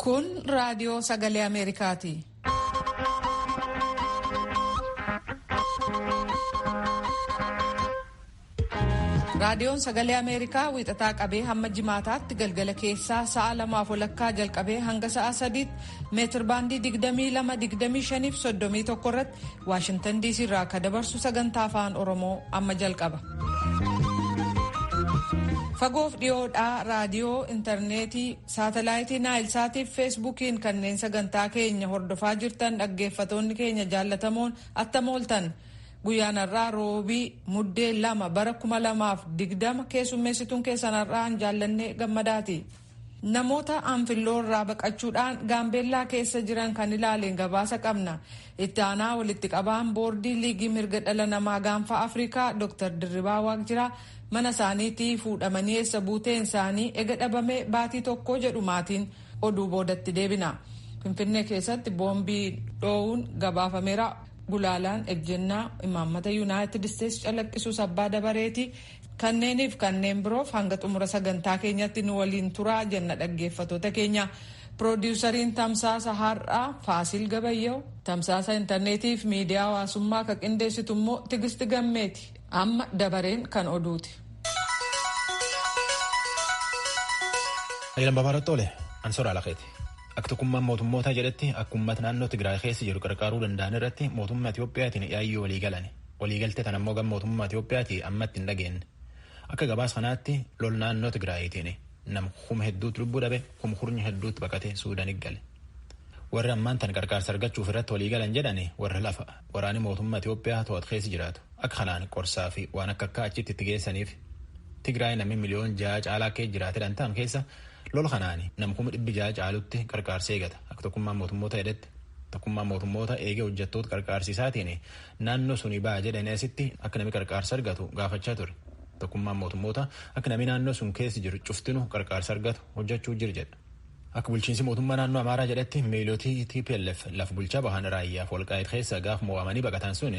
Kun raadiyoo sagalee Ameerikaati. Raadiyoon sagalee Ameerikaa wiixataa qabee hamma jimaataatti galgala keessaa sa'a lamaaf walakkaa jalqabee hanga sa'a sadiitti meetir baandii 22, 25 irratti Waashintan DC irraa akka dabarsu sagantaa afaan Oromoo amma jalqaba. Fagoof dhiyoodhaa raadiyoo, intarneetii, saatalaayitii naayilsaatii fi feesbuukiin kanneen sagantaa keenya hordofaa jirtan dhaggeeffatoonni keenya jaallatamoon attam ooltan. Guyyaan har'aa roobii muddee 2 bara 2020 keessummeessituun keessan har'aan jaallannee gammadaati. Namoota anfilloo irraa baqachuudhaan gaambeellaa keessa jiran kan ilaaleen gabaasa qabna. Itti aanaa walitti qabaan boordii liigii mirga dhala namaa gaanfa Afrikaa Dr. Dirribaa Waaqjiraa mana isaaniitii fuudhamanii eessa buuteen isaanii ega dhabamee baatii tokko jedhu maatiin oduu boodatti deebina. Finfinnee keessatti boombii dhoowuun gabaafameera. Gulaalaan ejjennaa imaammata Yuunaayitid Isteetsi calaqqisuus abbaa dabareeti. Kanneeniif kanneen biroof hanga xumura sagantaa keenyatti nu waliin turaa jenna dhaggeeffatoota keenya. Piroodiwusariin tamsaasa har'aa Faasiil Gabayyew, tamsaasa intarneetiif miidiyaa hawaasummaa kan qindeessitu immoo Tigisti Gammeeti. Amma dabareen kan oduuti. Ayyalan Babaarat Toole, Ansoora Alaqeeti. Akka tokkummaan mootummootaa jedhetti akka uummata naannoo Tigraay keessa jiru qarqaaruu danda'an irratti mootummaa Itiyoophiyaatiin yaayyoo walii galan. Waliigaltee tan ammoo gama mootummaa Itiyoophiyaatii ammatti hin dhageenye. Akka gabaasa kanaatti lol naannoo Tigraayitiin nama kuma hedduutu lubbuu dhabe, kuma kurnya hedduutu baqatee Suudaanii gale. Warri ammaan tan qarqaarsa argachuuf irratti walii galan jedhani warra lafa waraanni mootummaa Itiyoophiyaa to'atu keessa jiraatu. Akka kanaan qorsaa fi waan akka akka achitti itti geessaniif Tigraay namni miliyoona 6 caalaa keessa jiraate dhantaan keessa lola kanaani nama 600,000 caalutti qarqaarsa eegata. Akka tokkummaan mootummoota jedhetti tokkummaan mootummoota eegee hojjettoota qarqaarsiisaatiin naannoo suni ba'a jedhanii asitti akka namni qarqaarsa argatu gaafachaa ture. Tokkummaan mootummoota akka namni naannoo sun keessa jiru cuftinu qarqaarsa argatu hojjechuu jira jedha. Akka bulchiinsi mootummaa naannoo Amaaraa jedhetti miilootii TPLF lafa bulchaa bahan raayyaaf walqaa'eet keessa gaaf mo'amanii baqatan sun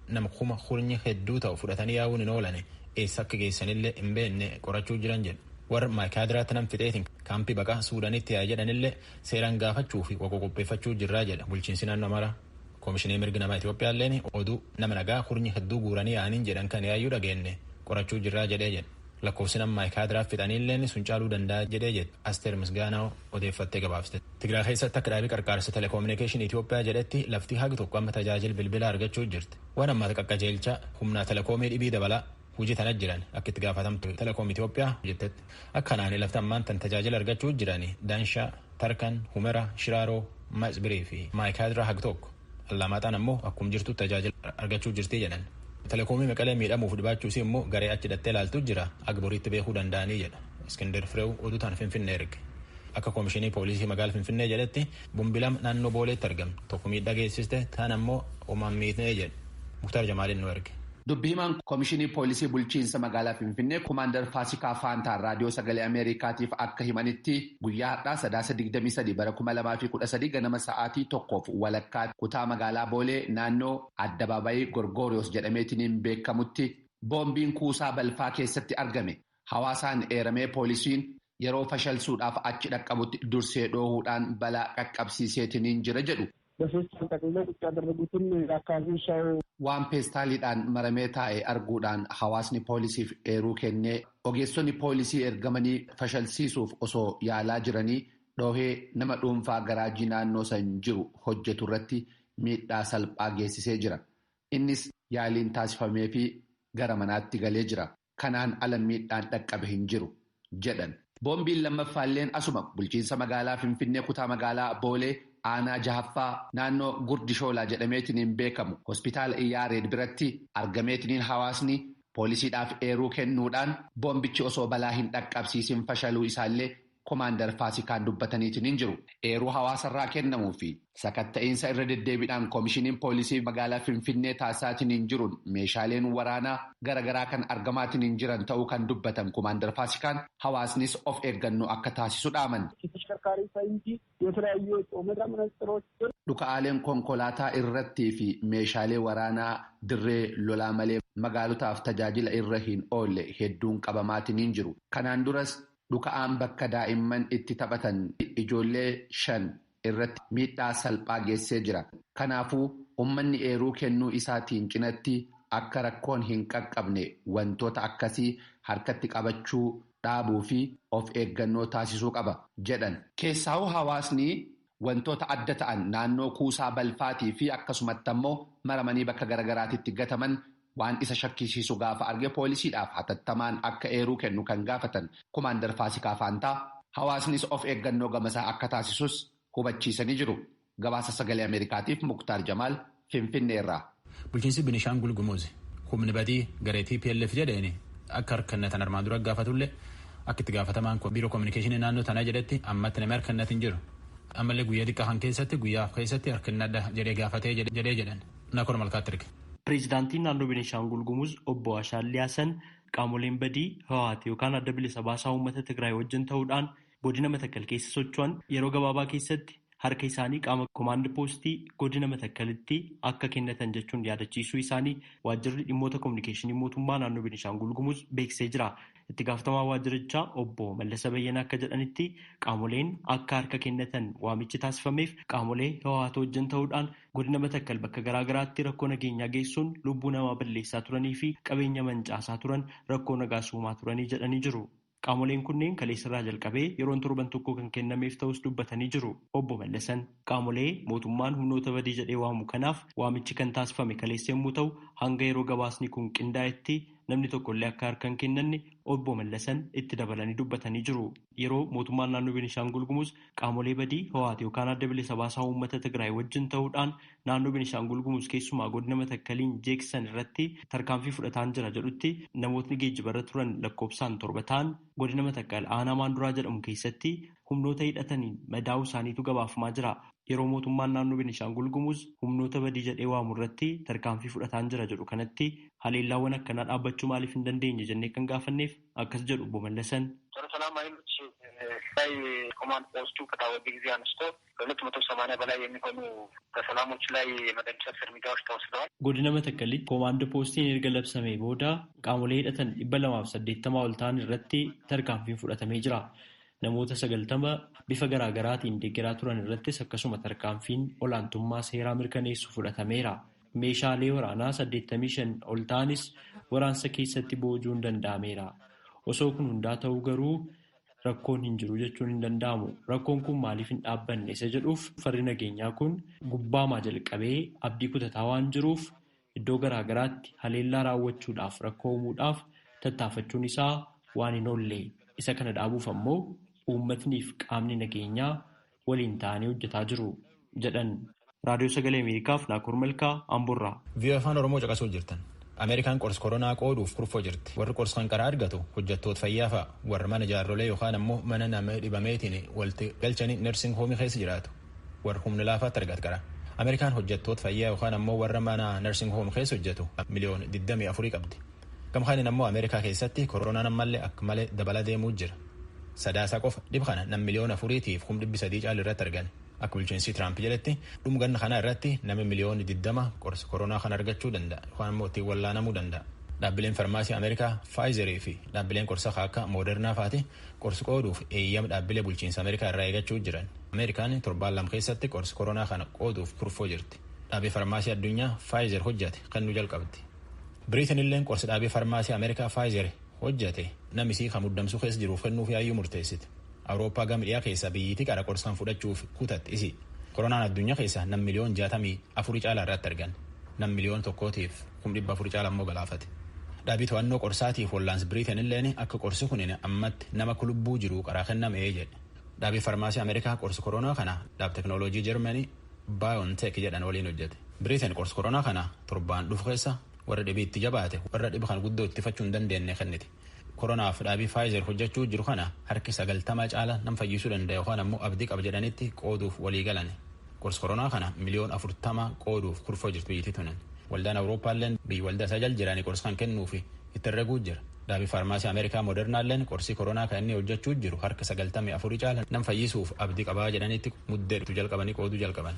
nama kuma kurnya hedduu ta'u fudhatanii yaa'uun hin oolane eessa akka geessanillee hin beekne qorachuu jiran jedhu. Warra maayikaadiraatti nam fixeetiin kaampii baqaa Suudaanitti yaa'e jedhanillee seeraan gaafachuu fi waqo qopheeffachuu jirraa jedha bulchiinsi naannoo Amaaraa. Koomishinii mirga namaa Itiyoophiyaalleen oduu nama nagaa kurnya hedduu guuranii yaa'aniin jedhan kan yaayyuu dhageenye qorachuu jirraa jedhee jedha. Lakkoofsi nama maayikaadiraaf fixaniilleen sun caaluu danda'a jedhee jedha. Asteer Misgaanaa odeeffattee gabaabsite. Tigraay keessatti akka dhaabii qarqaarsa teleekoominikeeshinii Itiyoophiyaa jedhetti lafti hagi tokko amma tajaajila bilbilaa argachuu jirti. Waan ammaa qaqqajeelcha humnaa teleekoomii dhibii dabalaa hojii tana jiran akka itti gaafatamtu teleekoom Itiyoophiyaa jettetti. Akkanaan lafti ammaan tan tajaajila argachuu jiran Daanshaa, Tarkan, Humera, Shiraaroo, Matsbirii fi Maayikaadiraa hagi tokko. Allamaaxaan ammoo akkuma jirtu tajaajila argachuu jirti jedhan. Teleekoomii Maqalee miidhamuuf dhibaachuus immoo garee achi dhattee ilaaltu jira agboriitti beekuu danda'anii jedha. Iskindar Fireew oduu taan Finfinnee erge. Akka koomishinii poolisii magaalaa Finfinnee jedhetti bombi lama naannoo Booleetti argamte. Tokko miidhaa geessiste taan ammoo homaan miidhee jedhe. Muktaar Jamaaliin nu erge. Dubbi himaan koomishinii poolisii bulchiinsa magaalaa Finfinnee Komaandar Faasikaa Faantaan raadiyoo sagalee Ameerikaatiif akka himanitti guyyaa har'aa sadaasa 23 bara 2013 ganama sa'aatii 1:15 kutaa magaalaa Boolee naannoo addabaabayii Gorgoriyoos jedhameetiin beekamutti boombiin kuusaa balfaa keessatti argame. Hawaasaan eeramee poolisiin yeroo fashalsuudhaaf achi dhaqqabutti dursee dhoohuudhaan balaa qaqqabsiiseetiin jira jedhu. Waan peestaaliidhaan maramee taa'e arguudhaan hawaasni poolisiif eeruu kennee ogeessonni poolisii ergamanii fashalsiisuuf osoo yaalaa jiranii dhoohee nama dhuunfaa garaajii naannoo san jiru hojjetu irratti miidhaa salphaa geessisee jira. Innis yaaliin taasifamee fi gara manaatti galee jira. Kanaan ala miidhaan dhaqqabe hin jiru jedhan. Boombiin lammaffaalleen asuma bulchiinsa magaalaa Finfinnee kutaa magaalaa Boolee aanaa jahaffaa naannoo Gurdishoolaa jedhameetiniin beekamu hospitaala Iyyaareed biratti argameetiniin hawaasni poolisiidhaaf eeruu kennuudhaan boombichi osoo balaa hin dhaqqabsiisin fashaluu isaallee Komaandar Faasikaan dubbataniitiin jiru. Eeruu hawaasarraa kennamuu fi sakatta'iinsa irra deddeebiidhaan koomishiniin poolisii magaalaa Finfinnee taasisaatiin jiruun meeshaaleen waraanaa garaagaraa kan argamaatiin jiran ta'uu kan dubbatan Komaandar Faasikaan hawaasnis of eeggannoo akka taasisu dhaaman. Dhuka'aaleen konkolaataa irrattii fi meeshaalee waraanaa dirree lolaa malee magaalotaaf tajaajila irra hin oolle hedduun qabamaatiin jiru. Kanaan duras Dhuka'aan bakka daa'imman itti taphatan ijoollee 5 irratti miidhaa salphaa geessee jira. Kanaafuu uummanni eeruu kennuu isaatiin cinatti akka rakkoon hin qaqqabne wantoota akkasii harkatti qabachuu dhaabuu fi of eeggannoo taasisuu qaba jedhan. Keessaawuu hawaasni wantoota adda ta'an naannoo kuusaa balfaatii fi akkasumatti ammoo maramanii bakka garagaraatitti gataman waan isa shakkisiisu gaafa arge poolisiidhaaf hatattamaan akka eeruu kennu kan gaafatan Kumaandar Faasikaa Faantaa hawaasnis of eeggannoo gamasaa akka taasisus hubachiisanii jiru. Gabaasa Sagalee Ameerikaatiif Muktaar Jamaal Finfinneerraa. Bulchiinsi Binishaangul Gumuz humni badii garee TPLF jedheen akka harkannatan armaan dura gaafatullee akka itti gaafatamaan biiroo koominikeeshinii naannoo tanaa jedhetti ammatti namni harkannat hin jiru. Ammallee guyyaa xiqqaa kan keessatti guyyaa keessatti harkannadha jedhee gaafatee jedhee jedhan. Nakoor Malkaatti erge. Pireezidaantiin naannoo Binishaangul Gumuz obbo Ashaadlii Hasan qaamoleen badii Hawwaat yookaan adda bilisa baasaa uummata Tigraay wajjin ta'uudhaan godina Matakkal keessa socho'an yeroo gabaabaa keessatti harka isaanii qaama koomaand poostii godina Matakkalitti akka kennatan jechuun yaadachiisuu isaanii waajjirri dhimmoota koominikeeshinii mootummaa naannoo Binishaangul Gumuz beeksisee jira. Itti gaafatamaa waajjirichaa obbo Mallasa Bayyana akka jedhanitti qaamoleen akka harka kennatan waamichi taasifameef qaamolee Hawwaat wajjin ta'uudhaan godina Matakkal bakka garaa garaatti rakkoo nageenyaa geessuun lubbuu namaa balleessaa turanii fi qabeenya mancaasaa turan rakkoo nagaa uumaa turanii jedhanii jiru. Qaamoleen kunneen kaleessarraa jalqabee yeroon torban tokko kan kennameef ta'us dubbatanii jiru. Obbo Mallasan qaamolee mootummaan humnoota badii jedhee waamu kanaaf waamichi kan taasifame kaleessa yommuu ta'u hanga yeroo gabaasni kun qindaa'etti namni tokkollee akka harka hin kennanne obbo Mallasan itti dabalanii dubbatanii jiru. Yeroo mootummaan naannoo Binishaangul Gumuz qaamolee badii Hawwaat yookaan adda bilisa baasaa uummata Tigraay wajjin ta'uudhaan naannoo Binishaangul Gumuz keessumaa godina Matakkaliin jeeksisan irratti tarkaanfii fudhataan jira jedhutti namootni geejjibarra turan lakkoofsaan 7 ta'an godina Matakkal aanaa Maanduraa jedhamu keessatti humnoota hidhataniin madaa'uu isaaniitu gabaafamaa jira. Yeroo mootummaan naannoo Binishaangul Gumuz humnoota badii jedhee waamu irratti tarkaanfii fudhataan jira jedhu kanatti haleellaawwan akkanaa dhaabbachuu maaliif hin dandeenye jennee kan gaafanneef akkas jedhu obbo Mallasan. ላይ ኮማንድ ፖስቱ ከታወጀ ጊዜ አንስቶ ከ280 በላይ የሚሆኑ በሰላሞች ላይ የመደምሰስ እርምጃዎች ተወስደዋል። Godina Matakkalitti koomaand poostiin erga labsamee booda qaamolee hidhatan 280 ol ta'an irratti tarkaanfiin fudhatamee jira. Namoota 90 bifa garaa garaatiin deeggaraa turan irrattis akkasuma tarkaanfiin olaantummaa seeraa mirkaneessu fudhatameera. Meeshaalee waraanaa 85 ol ta'anis waraansa keessatti boojuun danda'ameera. Osoo kun hundaa ta'uu garuu rakkoon hin jiru jechuun hin danda'amu. Rakkoon kun maaliif hin dhaabbanne isa jedhuuf farri nageenyaa kun gubbaamaa jalqabee abdii kutataa waan jiruuf iddoo garaa garaatti haleellaa raawwachuudhaaf rakkoo uumuudhaaf tattaafachuun isaa waan hin oolle. Isa kana dhaabuuf ammoo uummatniif qaamni nageenyaa waliin ta'anii hojjetaa jiru jedhan. Raadiyoo Sagalee Ameerikaaf Naakoor Malkaa Amboorraa. Viiyoo Afaan Oromoo caqasuu jirtan. Ameerikaan qorsi koronaa qooduuf kurfoo jirti. Warri qorsi kan karaa argatu hojjettoota fayyaa fa'a. Warri mana jaarrolee yookaan ammoo mana nama dhibameetiin walitti galchanii nursing hoomii keessa jiraatu. Warri humna laafaatti argatu qara. Ameerikaan hojjettoota fayyaa yookaan ammoo warra mana nursing hoom keessa hojjetu miliyoona 24 qabdi. Gamkaaniin ammoo Ameerikaa keessatti koronaan ammallee akka malee dabala deemuu jira. Sadaasa qofa dhib kana nam miliyoona 4,300 caalu irratti argan. Akka bulchiinsi Tiraamp jedhetti dhuma kana irratti nama miliyoona 20 qorsi koronaa kana argachuu danda'a yookaan immoo ittiin wallaanamuu danda'a. Dhaabbileen farmaasii Ameerikaa Faayizerii fi dhaabbileen qorsa akka Moodernaa fa'aati qorsi qooduuf eeyyama dhaabbilee bulchiinsa Ameerikaa irraa eegachuu jiran. Ameerikaan torbaan 2 keessatti qorsi koronaa kana qooduuf kurfoo jirti. Dhaabbii farmaasii addunyaa Faayizer hojjate kan nu jalqabdi. Biriitin illeen qorsi dhaabbii farmaasii Ameerikaa Faayizer hojjate namni isii kan muddamsuu keessa jiruuf kennuuf yaayyuu murteessite. Awurooppaa gama dhiyaa keessa biyyittii qara qorsaan fudhachuuf kutatte isi. Koronaan addunyaa keessa nam miliyoon 64 caalaa irratti argan. Nam miliyoon 1,400 caalaa immoo galaafate. Dhaabbii to'annoo qorsaatiif wallaansi Biriitin illeen akka qorsi kun ammatti nama lubbuu jiru qaraa kennamee jedhe. Dhaabbii farmaasii Ameerikaa qorsi koronaa kana dhaab teknooloojii Jarmanii Baayoonteek jedhan waliin hojjete. Biriitin qorsi koronaa kana torbaan dhufu keessa warra dhibii itti jabaate warra dhiba kan guddoo ittifachuu hin dandeenye kenniti. Koronaaf dhaabii Faayizer hojjechuu jiru kana harki 90 caala nam fayyisuu danda'a yookaan ammoo abdii qaba jedhanitti qooduuf walii galan. Qorsi koronaa kana miliyoon 40 qooduuf kurfoo jirtu biyyattii tunan. Waldaan Awurooppaalleen biyyi waldaa isaa jala jiranii qorsi kan kennuufi itti herreguu jira. Dhaabii faarmaasii Ameerikaa Moodernaalleen qorsii koronaa kan inni hojjechuu jiru harka 94 caala nam fayyisuuf abdii qabaa jedhanitti muddee jalqabanii qooduu jalqaban.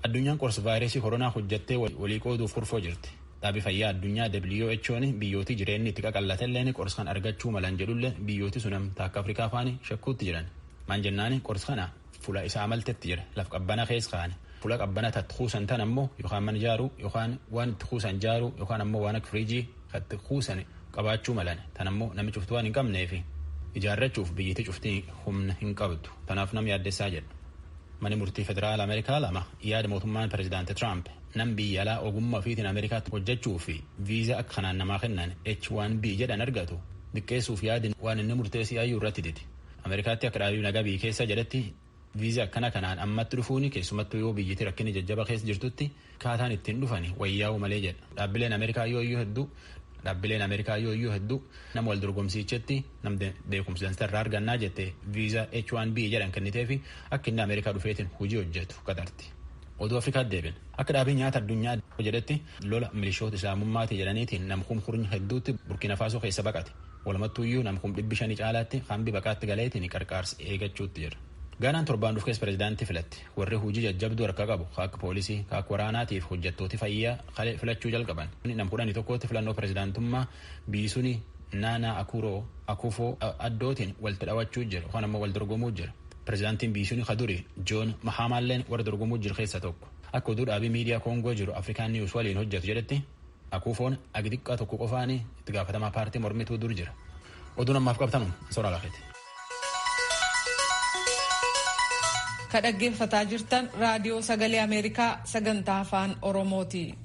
Addunyaan qorsi vaayirasii koronaa hojjettee walii qooduuf kurfoo jirti. Dhaabi fayyaa addunyaa WHO'n biyyootii jireenyi itti qaqallatelleen qorsa kan argachuu malan jedhullee biyyooti sun akka Afrikaa faani shakkuutti jiran. Maan jennaani qorsa kana fuula isaa maltetti jira. Laf qabbana keessa kaa'an. Fuula qabbana tatti kuusan tan ammoo yookaan mana jaaruu yookaan waan itti kuusan jaaruu yookaan ammoo waan akka firiijii itti kuusan qabaachuu malan. Tan ammoo namni cuftuu waan hin qabneefi ijaarrachuuf biyyatti cuftii humna hin qabdu. Tanaaf nam yaaddessaa jedha. Manni murtii federaala Ameerikaa lama yaada mootummaan pirezidaanti Tiraamp nam biyya alaa ogummaa ofiitiin Ameerikaatti hojjechuu fi viizaa akka kanaan namaa kennan H1B jedhan argatu xiqqeessuuf yaadi waan inni murteessii ayyuu irratti didi. Ameerikaatti akka dhaabii nagaa biyya keessa jedhetti viizaa akkana kanaan ammatti dhufuuni keessumattuu yoo biyyatti rakkinni jajjaba keessa jirtutti kaataan ittiin dhufani wayyaa'u malee jedha. Dhaabbileen Ameerikaa yoo iyyuu hedduu Dhaabbileen Ameerikaa yoo iyyuu hedduu nama wal dorgomsiichetti nam beekumsa dansaa irraa argannaa jette viizaa H1B jedhan kenniteefi akka inni Ameerikaa dhufeetiin hojii hojjetu qaxarti. Oduu Afrikaatti deebin. Akka dhaabii nyaata addunyaa jedhetti lola milishoota islaamummaati jedhaniitiin namkum kurnya hedduutti Burkina Faasoo keessa baqate. Walumattuu iyyuu namkum 500 caalaatti hambi baqaatti galeetiin qarqaarsa eeggachuutti jira. Gaanaan torbaan dhufu keessa pirezidaantii filatti. Warri hojii jajjabduu harka qabu akka poolisii, akka waraanaatiif hojjettooti fayyaa filachuu jalqaban. Nam 11tti filannoo pirezidaantummaa biyyi suni Naanaa Akuroo Akufoo Addootiin walitti dhawachuu jira yookaan ammoo wal dorgomuu jira. Pirezidaantiin biyyi suni kaduri Joon Mahamaalleen warra dorgomuu jiru keessa tokko. Akka oduu dhaabii miidiyaa Koongoo jiru Afrikaan Niwus waliin hojjetu jedhetti Akufoon agi xiqqaa tokko qofaan itti gaafatamaa paartii mormituu dur jira. Oduun ammaaf qabtanu soraa lafeeti. Ka dhaggeeffataa jirtan raadiyoo sagalee Ameerikaa sagantaa afaan Oromooti.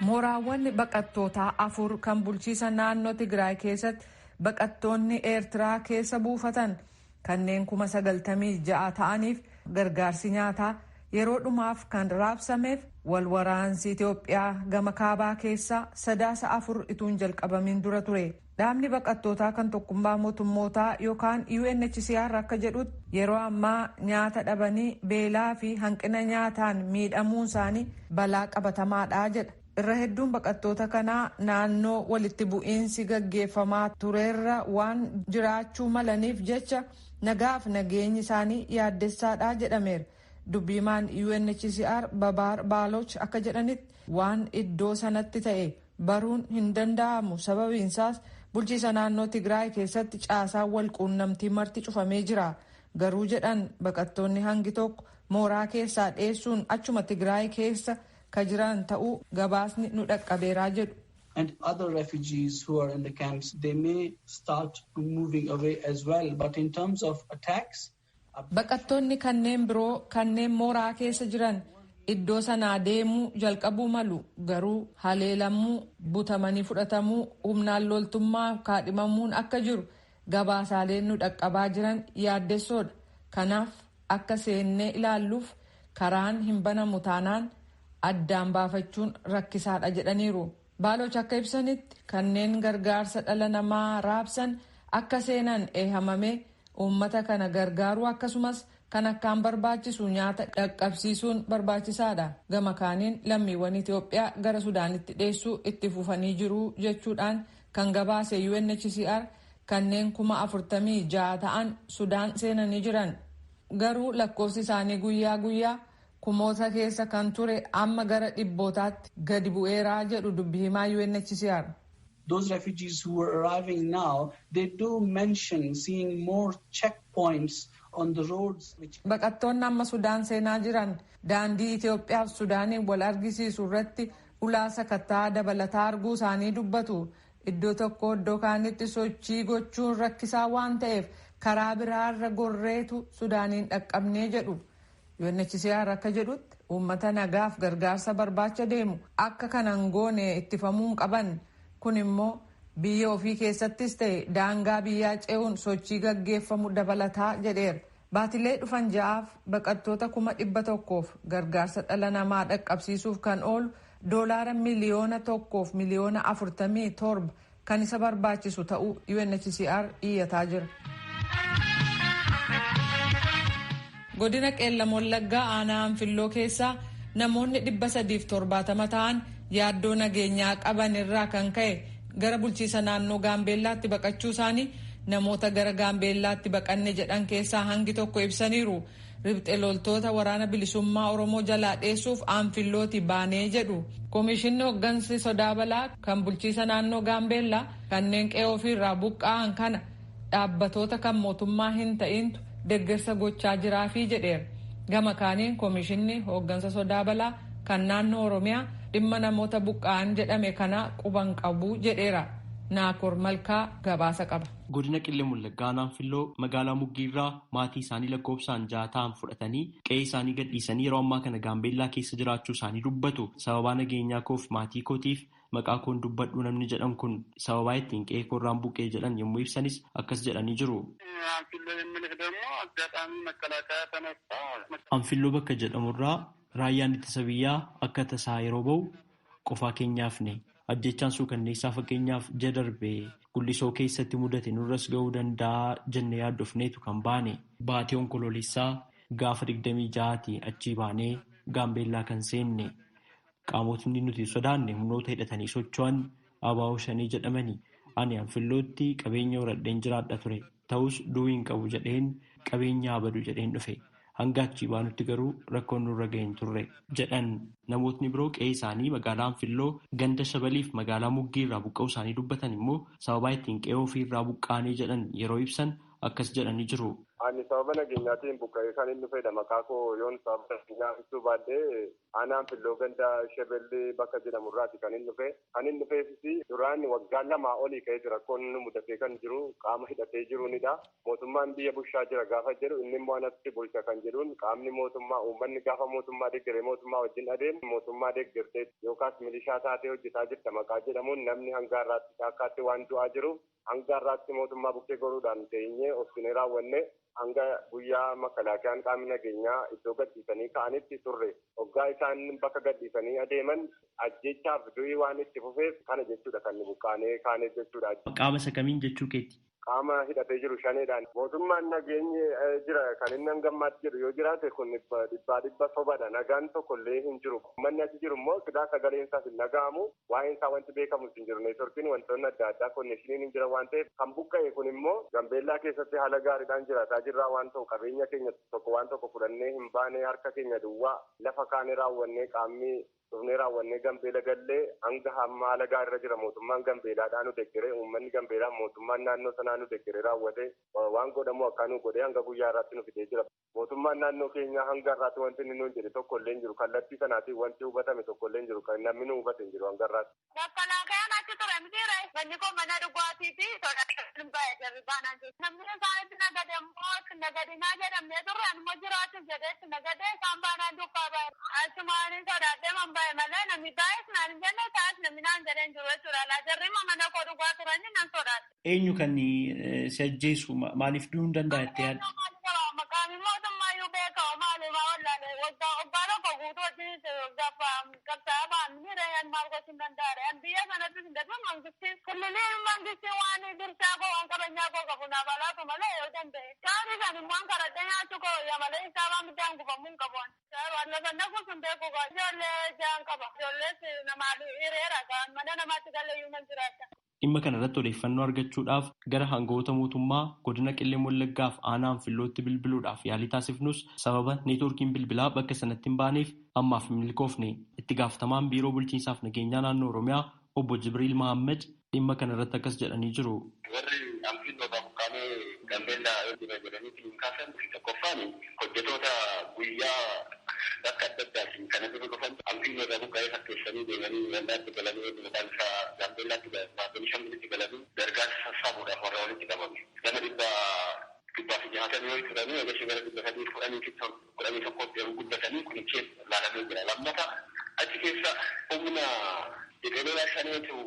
Mooraawwan baqattootaa afur kan bulchiisa naannoo Tigraay keessatti baqattoonni Eertiraa keessa buufatan kanneen 96,000 ta'aniif gargaarsi nyaataa yeroo dhumaaf kan raabsameef wal waraansi Itoophiyaa gama kaabaa keessaa Sadaasa 4 ituun jalqabamin dura ture. Dhaabni baqattootaa kan tokkummaa mootummootaa yookaan UNHCR akka jedhutti yeroo ammaa nyaata dhabanii beelaa fi hanqina nyaataan miidhamuun isaanii balaa qabatamaadha jedha. Irra hedduun baqattoota kanaa naannoo walitti bu'iinsi gaggeeffamaa tureerra waan jiraachuu malaniif jecha nagaaf nageenyi isaanii yaaddessaadha jedhameera. Dubbiimaan UNHCR Babaar Baaloch akka jedhanitti waan iddoo sanatti ta'e baruun hin danda'amu, sababiinsaas bulchiisa naannoo Tigraay keessatti caasaan wal quunnamtii marti cufamee jira. Garuu jedhan, baqattoonni hangi tokko mooraa keessaa dheessuun achuma Tigraay keessa ka jiran ta'uu gabaasni nu dhaqqabeeraa jedhu. And other refugees who are in the camps, they may start moving away as well. But in terms of attacks, Baqattoonni kanneen biroo kanneen mooraa keessa jiran iddoo sanaa deemuu jalqabuu malu, garuu haleelamuu, butamanii fudhatamuu, humnaan loltummaa kaadhimamuun akka jiru gabaasaaleen nu dhaqqabaa jiran yaaddessoodha. Kanaaf akka seennee ilaalluuf karaan hin banamu taanaan addaan baafachuun rakkisaadha jedhaniiru. Baaloch akka ibsanitti kanneen gargaarsa dhala namaa raabsan akka seenan eehamamee uummata kana gargaaruu akkasumas kan akkaan barbaachisu nyaata dhaqqabsiisuun barbaachisaadha. Gama kaaniin lammiiwwan Itoophiyaa gara Sudaanitti dheessuu itti fufanii jiru jechuudhaan kan gabaase UNHCR kanneen 46,000 ta'an Sudaan seenanii jiran. Garuu lakkoofsi isaanii guyyaa guyyaa kumoota keessa kan ture amma gara dhibbootaatti gadi bu'eeraa jedhu dubbi himaa UNHCR. Those refugees who are arriving now, they do mention seeing more checkpoints on the roads. Which Baqattoonni amma Sudaan seenaa jiran daandii Itoophiyaa fi Sudaaniin wal argisiisu irratti ulaa sakattaa dabalataa arguu isaanii dubbatu. Iddoo tokko iddoo kaanitti sochii gochuun rakkisaa waan ta'eef karaa biraarra gorreetu Sudaaniin dhaqqabnee jedhu. UNHCR akka jedhutti uummata nagaaf gargaarsa barbaacha deemu akka kanan goone ittifamuu hin qaban. Kun immoo biyya ofii keessattis ta'e daangaa biyyaa ce'uun sochii gaggeeffamu dabalataa jedheera. Baatilee dhufan 6f baqattoota 100,000f gargaarsa dhala namaa dhaqqabsiisuuf kan oolu doolaara 1,047,000,000 kan isa barbaachisu ta'uu UNHCR iyyataa jira. Godina Qeellam Wallaggaa aanaa Anfilloo keessaa namoonni 370 ta'an yaaddoo nageenyaa qaban irraa kan ka'e gara bulchiisa naannoo Gaambeellaatti baqachuu isaanii Namoota gara Gaambeellaatti baqanne jedhan keessaa hangi tokko ibsaniiru. Ribxe loltoota waraana bilisummaa Oromoo jalaa dheessuuf Anfillooti baanee jedhu. Komishinni hooggansi sodaa balaa kan bulchiisa naannoo Gaambeellaa kanneen qe'ee ofiirraa buqqa'an kana dhaabbatoota kan mootummaa hin ta'intu deeggarsa gochaa jiraafii jedheera. Gama kaaniin komishinni hooggansa sodaa balaa kan naannoo Oromiyaa dhimma namoota buqqa'an jedhame kana quban qabu jedheera. Naakoor Malkaa gabaasa qaba. Godina Qillee Wallaggaa Anfilloo magaalaa Muggiirraa maatii isaanii lakkoofsaan 6 ta'an fudhatanii qe'ee isaanii gadhiisanii yeroo ammaa kana Gaambeellaa keessa jiraachuu isaanii dubbatu. Sababaa nageenyaa koof maatii kootiif maqaa koon dubbadhu namni jedhan kun sababaa ittiin qe'ee koorraan buqqee jedhan yommuu ibsanis akkas jedhanii jiru. Anfilloo bakka jedhamurraa raayyaan ittisa biyyaa akka tasaa yeroo bahu qofaa keenyaafne. Ajjechaan suukanneessaa fakkeenyaaf ji'a darbe Gullisoo keessatti mudate nurras ga'uu danda'a jennee yaaddofneetu kan baane. Baatee Onkoloolessaa gaafa 26 achii baanee Gaambeellaa kan seenne. Qaamotni nuti sodaanne humnoota hidhatanii socho'an abaa'oo shanii jedhamani. Ani Anfillootti qabeenya horadheen jiraadha ture. Ta'us du'uu hin qabu jedheen qabeenya abadu jedheen dhufe. Hanga achii baanutti garuu rakkoon nurra ga'e hin turre jedhan. Namootni biroo qe'ee isaanii magaalaa Anfilloo ganda Shabaliif magaalaa Muggii irraa buqqa'uu isaanii dubbatan immoo sababaa ittiin qe'ee ofii irraa buqqaanee jedhan yeroo ibsan akkas jedhanii jiru. Ani sababa nageenyaatiin buqqa'ee kan inni fayyada maqaa koo yoon sababa nageenyaa ibsuu baadhee aanaa Anfilloo ganda Shabalii bakka jedhamu irraati kan inni dhufe. Kan inni dhufeefis duraan waggaa 2 olii ka'ee jira. Rakkoon inni mudatee kan jiru qaama hidhatee jiruunidha. Mootummaan biyya bulchaa jira gaafa jedhu inni immoo anatti bulcha kan jedhuun qaamni mootummaa uummanni gaafa mootummaa deeggaree mootummaa wajjin adeemu mootummaa deeggartee yookaas milishaa taatee hojjetaa jirta maqaa jedhamuun namni hanga har'aatti caakkaatti waan du'aa jiruuf hanga har'aatti mootummaa bukkee goruudhaan teenyee obsinee raawwanne hanga guyyaa makalaakiyaan qaamni nageenyaa iddoo gadhiisanii ka'anitti turre. Hoggaa isaan bakka gadhiisanii adeeman ajjechaaf du'ii waan itti fufeef kana jechuudha kan nu buqqaanee kaaneef jechuudha. Qaama isa kamiin jechuu keeti? Qaama hidhatee jiru shaneedhaan. Mootummaan nageenyi jira kan inni hangammaatti jedhu yoo jiraate kun dhibbaa dhibba sobadha. Nagaan tokko illee hin jiru. Manni achi jiru immoo silaa sagaleen isaas hin dhaga'amu. Waa'een isaa wanti beekamu hin jiru. Neetworkiin wantoonni adda addaa konneeshiniin hin jira waan ta'eef kan buqqa'e kun immoo Gambeellaa keessatti haala gaariidhaan jiraataa jirraa waan ta'u qabeenya keenya tokko waan tokko fudhannee hin baane harka keenya duwwaa lafa kaanee raawwannee qaamni dhufnee raawwannee Gambeela gallee hanga hamma haala gaariirra jira. Mootummaan Gambeelaadhaa nu deeggaree uummanni Gambeelaa mootummaan naannoo sanaa nu deeggaree raawwate waan godhamu akka nu godhee hanga guyyaa irraatti nu fidee jira. Mootummaan naannoo keenyaa hanga irraatti wanti inni nuun jedhe tokko illee hin jiru. Kallattii sanaatiin wanti hubatame tokko illee hin jiru. Kan namni nu hubate hin jiru hanga irraatti. Makkalaakayaan achi ture mitiire. Manni koo mana dhugaatii fi sodaachisuun baay'ee jarri baanaan jiru. Namni isaanitti nagade immoo nagadinaa jedhamnee turre anuma jiraachuuf jedhee nagadee isaan baanaan duukaa baay'ee. Achumaanii sodaadhee man baay'ee malee namni baay'ees naan hin jenne isaas namni naan jedhee hin jiru jechuudha. Laajarri mana koo dhugaa turanii nan sodaadhe. Eenyu kan si ajjeesu maaliif du'uu hin danda'a itti yaadde? Maqaan mootummaa iyyuu beekamu maaluma wallaalee waggaa tokko guutuu wajjin qabsaa'aa ba'an ni reeyyan maal gochuu hin danda'aadha. Biyya sanattis hin darbu mangistiin kulliliin mangistiin waan dirshaa koo waan qabeenyaa koo qabu naaf alaatu malee yoo danda'e. Taa'anii isaan immoo karadhee nyaachuu koo wayya malee isaa waan biddaan gubamuu hin qabu. Lafa nafuus hin beeku ijoollee ja'an qaba. Ijoollees namaaf hiriira mana namaatti galee iyyuu nan jiraata. Dhimma kana irratti odeeffannoo argachuudhaaf gara hangawoota mootummaa godina Qillee Wallaggaaf aanaa Anfillootti bilbiluudhaaf yaalii taasifnus sababa neetwoorkiin bilbilaa bakka sanatti hin baaneef ammaaf hin milkoofne. Itti gaafatamaan biiroo bulchiinsaaf nageenyaa naannoo Oromiyaa obbo Jibriil Mahammad dhimma kana irratti akkas jedhanii jiru. Warri Anfilloodhaa buqqaanee Gambeellaa jira jedhanii hin kaasan tokkoffaan hojjetoota guyyaa bakka adda addaatiin kana dura dhufan Anfilloodhaa buqqaa'ee fakkeessanii deemanii Ugandaatti galanii maqaan isaa Gambeellaatti Benishangulitti galanii gargaarsa sassaabuudhaaf warra walitti qabame. Gama 160 yoo turanii eegasi gara 311tti yeroo guddatanii kunichee ilaalamee jira. Lammata achi keessa humna jedhee shaneetu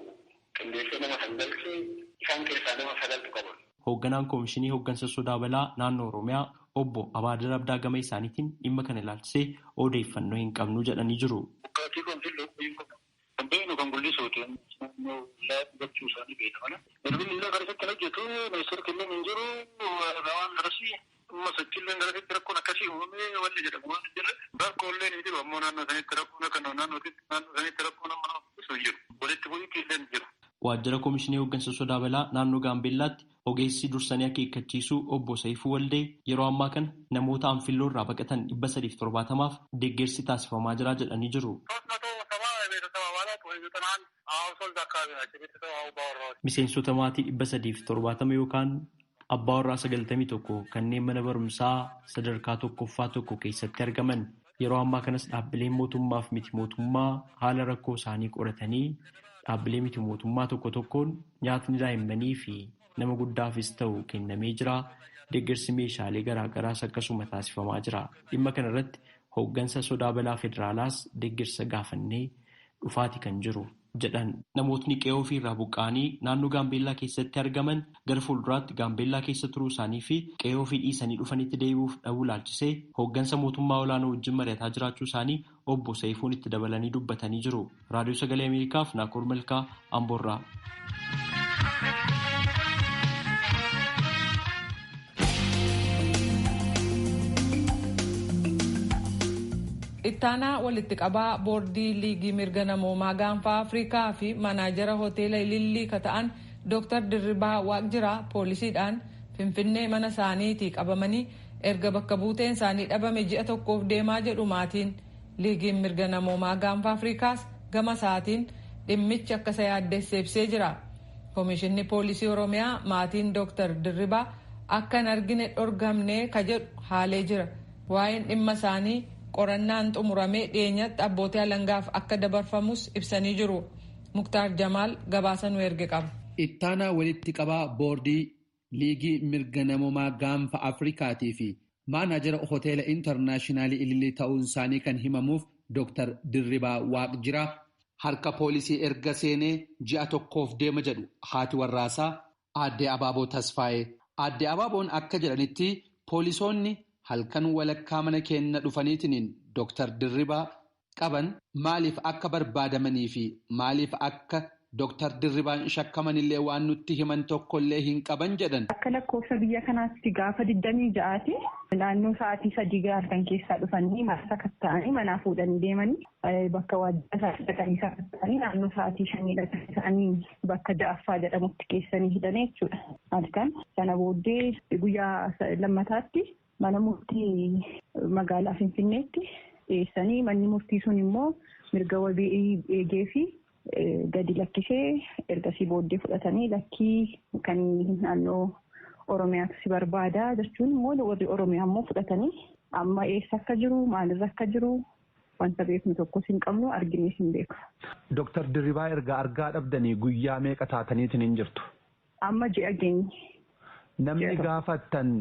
qindeessee nama san galchee isaan keessaa nama 9tu qaban. Hoogganaan Koomishinii Hooggansa Sodaa Balaa Naannoo Oromiyaa obbo Abaadir Abdaa gama isaaniitiin dhimma kana ilaalchisee odeeffannoo hin qabnu jedhanii jiru. Buqqaatii kun kan beeknu kan guldisuuti. Naannoo gochuu isaanii beekna. Bilbilli illee gara isatti hojjetu ministeerri illee hin jiru waan garasii amma sochiillee garasitti rakkoon akkasii uumamee wanni jedhamu waan hin jirre rakkoo illee hin jiru ammoo naannoo sanitti rakkoon akka naannootti naannoo sanitti rakkoon amma nama hin jiru walitti bu'iinsi illee hin jiru. Waajjira Koomishinii Hooggansa Sodaa Balaa naannoo Gaambeellaatti Ogeessi dursanii akeekkachiisuu obbo Saayifuu Waldee yeroo ammaa kana namoota Anfilloo irraa baqatan 370f deeggarsi taasifamaa jira jedhanii jiru. Miseensota maatii 370 yookaan abbaa warraa 91 kanneen mana barumsaa sadarkaa tokkoffaa tokko keessatti argaman yeroo ammaa kanas dhaabbileen mootummaa fi miti mootummaa haala rakkoo isaanii qoratanii dhaabbilee miti mootummaa tokko tokkoon nyaatni daa'immanii fi nama guddaafis ta'u kennamee jira. Deeggarsi meeshaalee garaagaraas akkasuma taasifamaa jira. Dhimma kana irratti hooggansa sodaa balaa federaalaas deeggarsa gaafannee dhufaati kan jiru jedhan. Namootni qe'ee ofii irraa buqqa'anii naannoo Gaambeellaa keessatti argaman gara fuulduraatti Gaambeellaa keessa turuu isaanii fi qe'ee ofii dhiisanii dhufanitti deebi'uuf dhabuu laalchisee hooggansa mootummaa olaanoo wajjin mari'ataa jiraachuu isaanii obbo Sayifuun itti dabalanii dubbatanii jiru. Raadiyoo Sagalee Ameerikaaf Naakoor Malkaa Amboorraa. Ittaanaa walitti qabaa boordii liigii mirga namoomaa gaanfa Afrikaa fi manaajara hoteela Ilillii ka ta'an Dr. Dirribaa Waaqjiraa poolisiidhaan Finfinnee mana isaaniitii qabamanii erga bakka buuteen isaanii dhabame ji'a tokkoof deemaa jedhu maatiin. Liigiin mirga namoomaa gaanfa Afrikaas gama isaatiin dhimmichi akka isa yaaddesse ibsee jira. Komishinni poolisii Oromiyaa maatiin Dr. Dirribaa akka hin argine dhorgamnee ka jedhu haalee jira. Waa'een dhimma isaanii qorannaan xumuramee dhiyeenyatti abbootii alangaaf akka dabarfamus ibsanii jiru. Muktaar Jamaal gabaasa nu erge qaba. Ittaanaa walitti qabaa boordii liigii mirga namoomaa gaanfa Afrikaatii fi maanaajara hoteela intarnaashinaalii Ilillii ta'uun isaanii kan himamuuf Dr. Dirribaa Waaqjiraa harka poolisii erga seenee ji'a tokkoof deema jedhu haati warraasaa Aadde Abaaboo Tasfaayee. Aadde Abaaboon akka jedhanitti poolisoonni halkan walakkaa mana keenya dhufaniitiin Dr. Dirribaa qaban maaliif akka barbaadamanii fi maaliif akka Dr. Dirribaan shakkamanillee waan nutti himan tokkollee hin qaban jedhan. Akka lakkoofsa biyya kanaatti gaafa 26ti naannoo sa'aatii 3 halkan keessaa dhufanii mana sakatta'anii manaa fuudhanii deemanii bakka waajjira isaanii dhaqanii sakatta'anii naannoo sa'aatii 5 dhaqanii isaanii bakka 6ffaa jedhamutti geessanii hidhanii jechuudha. Halkan sana booddee guyyaa lammataatti mana murtii magaalaa Finfinneetti dhiyeessanii manni murtii sun immoo mirga wabii eegee fi gadi lakkisee ergasii booddee fudhatanii lakkii kan naannoo Oromiyaatu si barbaada jechuun immoo warri Oromiyaa immoo fudhatanii amma eessa akka jiru maalirra akka jiru wanta beeknu tokkos hin qabnu arginees hin beeku. Dooktar Dirribaa erga argaa dhabdanii guyyaa meeqa taataniitiin hin jirtu? Amma ji'a geenye. Namni gaafattan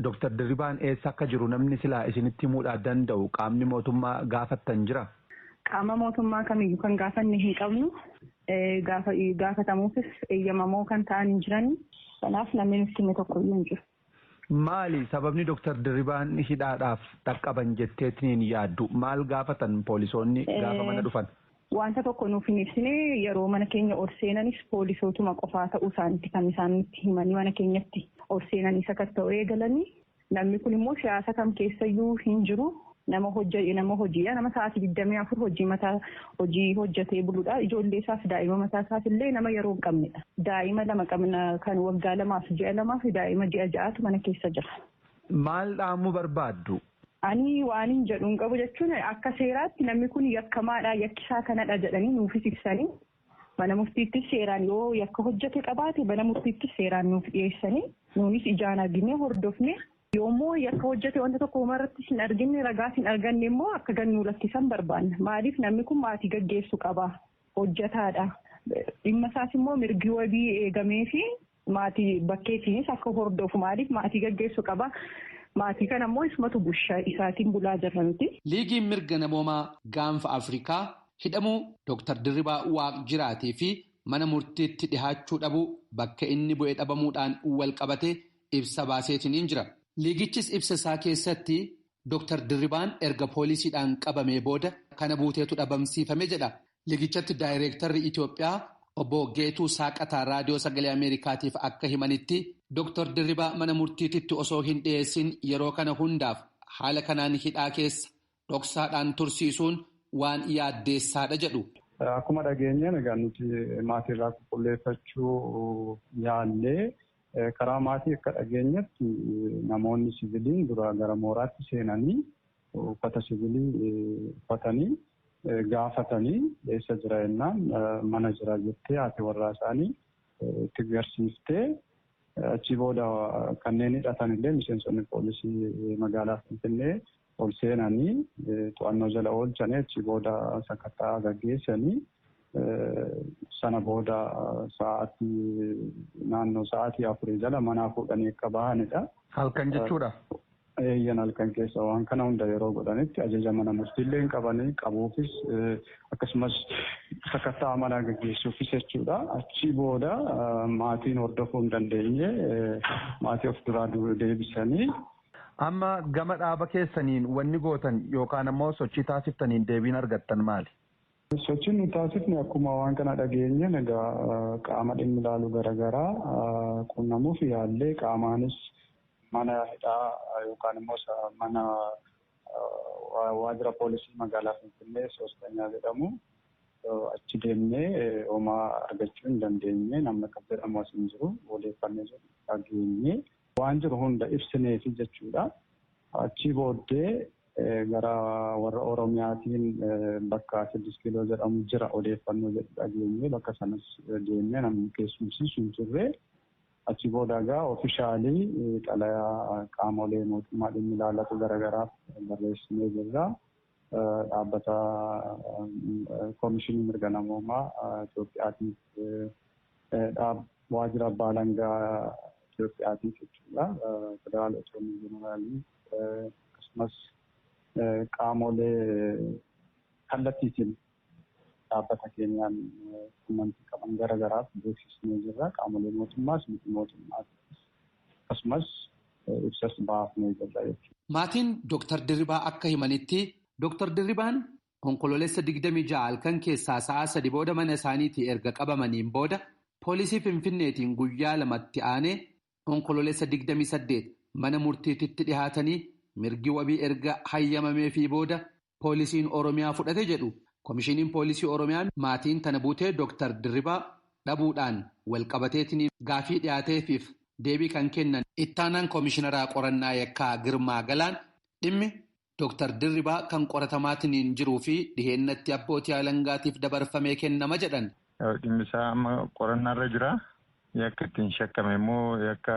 Dooktar Dirribaan eessa akka jiru namni silaa isinitti himuudhaa danda'u qaamni mootummaa gaafattan jira? Qaama mootummaa kamiyyuu kan gaafanne hin qabnu gaafatamuufis eeyyamamoo kan ta'an hin jiran kanaaf namni nutti hime tokkoyyuu hin jiru. Maali sababni Dooktar Dirribaan hidhaadhaaf dhaqqaban jetteetiin yaaddu? Maal gaafatan poolisoonni gaafa mana dhufan? Wanta tokko nuuf hin ibsine yeroo mana keenya ol seenanis poolisootuma qofaa ta'uu isaaniitti kan isaan nutti himanii mana keenyatti ol seenanii sakatta'uu eegalanii namni kun immoo siyaasa kam keessayyuu hin jiru. Nama hojii nama hojiidha. Nama sa'aatii 24 hojii mataa hojii hojjetee buluudha. Ijoollee isaaf daa'ima mataa isaaf illee nama yeroo hin qabnedha. Daa'ima lama qabna kan waggaa 2 fi ji'a 2 fi daa'ima ji'a 6tu mana keessa jira. Maal dhaamuu barbaaddu? Ani waan hin jedhu hin qabu jechuun akka seeraatti namni kun yakkamaadha yakkisaa kanadha jedhanii nuufis ibsanii mana murtiittis seeraan yoo yakka hojjete qabaate mana murtiittis seeraan nuuf dhiyeessanii nuunis ijaan arginee hordofne. Yoommoo yakka hojjete wanta tokko irratti hin arginne ragaas hin arganne immoo akka gannuu lakkisan barbaanna. Maaliif namni kun maatii gaggeessu qaba. Hojjetaadha. Dhimma isaas immoo mirgi wabii eegamee fi maatii bakkeetiinis akka hordofu maaliif maatii gaggeessu qaba. Maatii kana immoo isumatu bushaa isaatiin bulaa jirra miti. Liigiin mirga namoomaa gaanfa Afrikaa hidhamuu Dooktar Dirribaa Waaqjiraatii fi mana murtiitti dhihaachuu dhabuu bakka inni bu'ee dhabamuudhaan wal qabate ibsa baaseetiin jira. Liigichis ibsa isaa keessatti Dooktar Dirribaan erga poolisiidhaan qabamee booda kana buuteetu dhabamsiifame jedha. Liigichatti daayireektarri Itoophiyaa obbo Geetuu Saaqataa Raadiyoo Sagalee Ameerikaatiif akka himanitti Dooktar Dirribaa mana murtiititti osoo hin dhiyeessin yeroo kana hundaaf haala kanaan hidhaa keessa dhoksaadhaan tursiisuun waan yaaddeessaadha jedhu. Akkuma dhageenyeen egaa nuti maatiirraa qulqulleeffachuu yaallee. Karaa maatii akka dhageenyatti namoonni siviiliin dura gara mooraatti seenanii uffata siviilii uffatanii gaafatanii eessa jira jennaan mana jira jettee haati warraa isaanii itti agarsiiftee achi booda kanneen hidhatan illee miseensonni poolisii magaalaa Finfinnee ol seenanii to'annoo jala oolchanii achi booda sakattaa gaggeessanii sana booda sa'aatii naannoo sa'aatii 4 jala manaa fuudhanii akka bahanidha. Halkan jechuudha. Eeyyan halkan keessa waan kana hunda yeroo godhanitti ajaja mana murtiillee hin qabanii qabuufis akkasumas sakattaa manaa gaggeessuufis jechuudha. Achi booda maatiin hordofuu hin dandeenye maatii of duraa deebisanii. Amma gama dhaaba keessaniin wanni gootan yookaan ammoo sochii taasiftaniin deebiin argattan maali? Sochiin nu taasifne akkuma waan kana dhageenye egaa qaama dhimmi ilaalu garaagaraa qunnamuuf yaallee qaamaanis mana hidhaa yookaan immoo mana waajjira poolisii magaalaa Finfinnee Soostanyaa jedhamu achi deemnee homaa argachuu hin dandeenye namni akka jedhamu as hin jiru odeeffannee jiru dhageenye waan jiru hunda ibsineefi jechuudha. Achi booddee gara warra Oromiyaatiin bakka 6 kiiloo jedhamu jira odeeffannoo jedhu dhageenye bakka sanas deemnee namni keessumsiisu hin turre. Achi booda egaa oofishaalii xalayaa qaamolee mootummaa dhimmi ilaallatu garaagaraaf barreessinee jirra. Dhaabbata Koomishinii Mirga Namoomaa Itoophiyaatiif waajjira abbaa alangaa Itoophiyaatiif jechuudha. Federaal Otoonii Jeneraalii akkasumas qaamolee kallattiitiin dhaabbata keenyaan quunnamtii qaban garaagaraaf beeksisnee jirra. Qaamolee mootummaas miti mootummaas akkasumas ibsas baafnee jirra jechuudha. Maatiin Dooktar Dirribaa akka himanitti Dooktar Dirribaan onkoloolessa 26 halkan keessaa sa'a 3 booda mana isaaniitii erga qabamaniin booda poolisii Finfinneetiin guyyaa 2tti aanee onkoloolessa 28 mana murtiititti dhihaatanii mirgi wabii erga hayyamameefii booda poolisiin Oromiyaa fudhate jedhu. Komishiniin poolisii Oromiyaa maatiin tana buutee Dooktar Dirribaa dhabuudhaan walqabateetiin gaafii dhiyaateefiif deebii kan kennan ittaanaan komishinaraa qorannaa yakkaa Girmaa Galaan dhimmi Dooktar Dirribaa kan qoratamaatiin jiruu fi dhiheennatti abbootii alangaatiif dabarfamee kennama jedhan. Dhimmi isaa amma qorannaarra jira. Yakka ittiin shakkame immoo yakka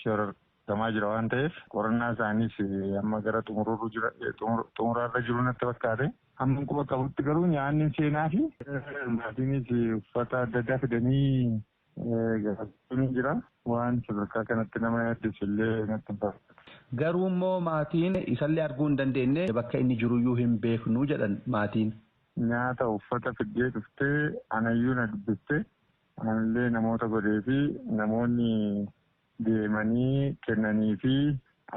shorortamaa jira waan ta'eef qorannaa isaaniis amma gara xumuraarra jiru natti fakkaate. Hamma quba qabutti garuu nyaanni seenaa fi maatiinis uffata adda addaa fidanii gaafachuun jira. Waan sadarkaa kanatti nama yaaddeessu illee natti hin fakkaatu. Garuu immoo maatiin isallee arguu hin dandeenye bakka inni jiruyyuu hin beeknu jedhan maatiin. Nyaata uffata fiddee dhuftee anayyuu na dubbistee anallee namoota godhee fi namoonni deemanii kennanii fi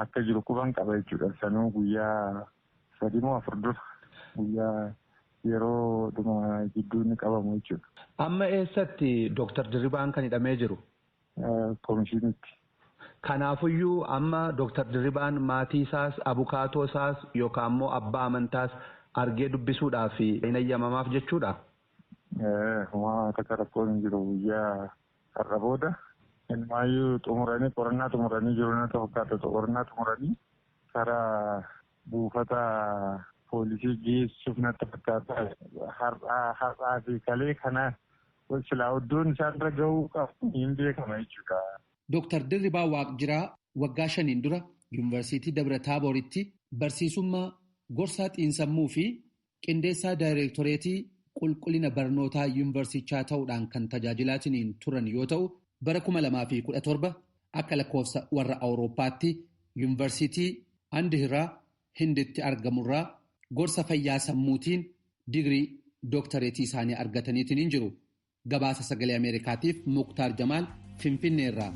akka jiru quban qaba jechuudha. Sanuu guyyaa 3 moo 4 dura. Guyyaa yeroo dhuma gidduu inni qabamu jechuudha. Amma eessatti Dooktar Dirribaan kan hidhamee jiru? Komishinitti. Kanaafuyyuu amma Dooktar Dirribaan maatii isaas abukaatoo isaas yookaan immoo abbaa amantaas argee dubbisuudhaaf hin ayyamamaaf jechuudha. Homaa takka rakkoon hin jiru guyyaa har'a booda. Inumaayyuu xumuranii qorannaa xumuranii jiru natti fakkaata. Qorannaa xumuranii karaa buufata poolisii geessuuf natti fakkaata. Har'aa fi kalee kana silaa iddoon isaan irra gahuu qabu hin beekama jechuudha. Dooktar Dirribaa Waaqjiraa waggaa 5 dura Yuunivarsiitii Dabra Taabooritti barsiisummaa gorsaa xiinsammuu fi qindeessaa daayireektoreetii qulqullina barnootaa yuunivarsiichaa ta'uudhaan kan tajaajilaatiin turan yoo ta'u bara 2017 akka lakkoofsa warra Awurooppaatti yuunivarsiitii Andihiraa Hinditti argamurraa gorsa fayyaa sammuutiin digirii dooktareetii isaanii argataniitiin hin jiru. Gabaasa sagalee Ameerikaatiif Muktaar Jamaal Finfinneerraa.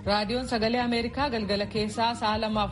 Raadiyoon Sagalee Ameerikaa galgala keessaa sa'a 2:00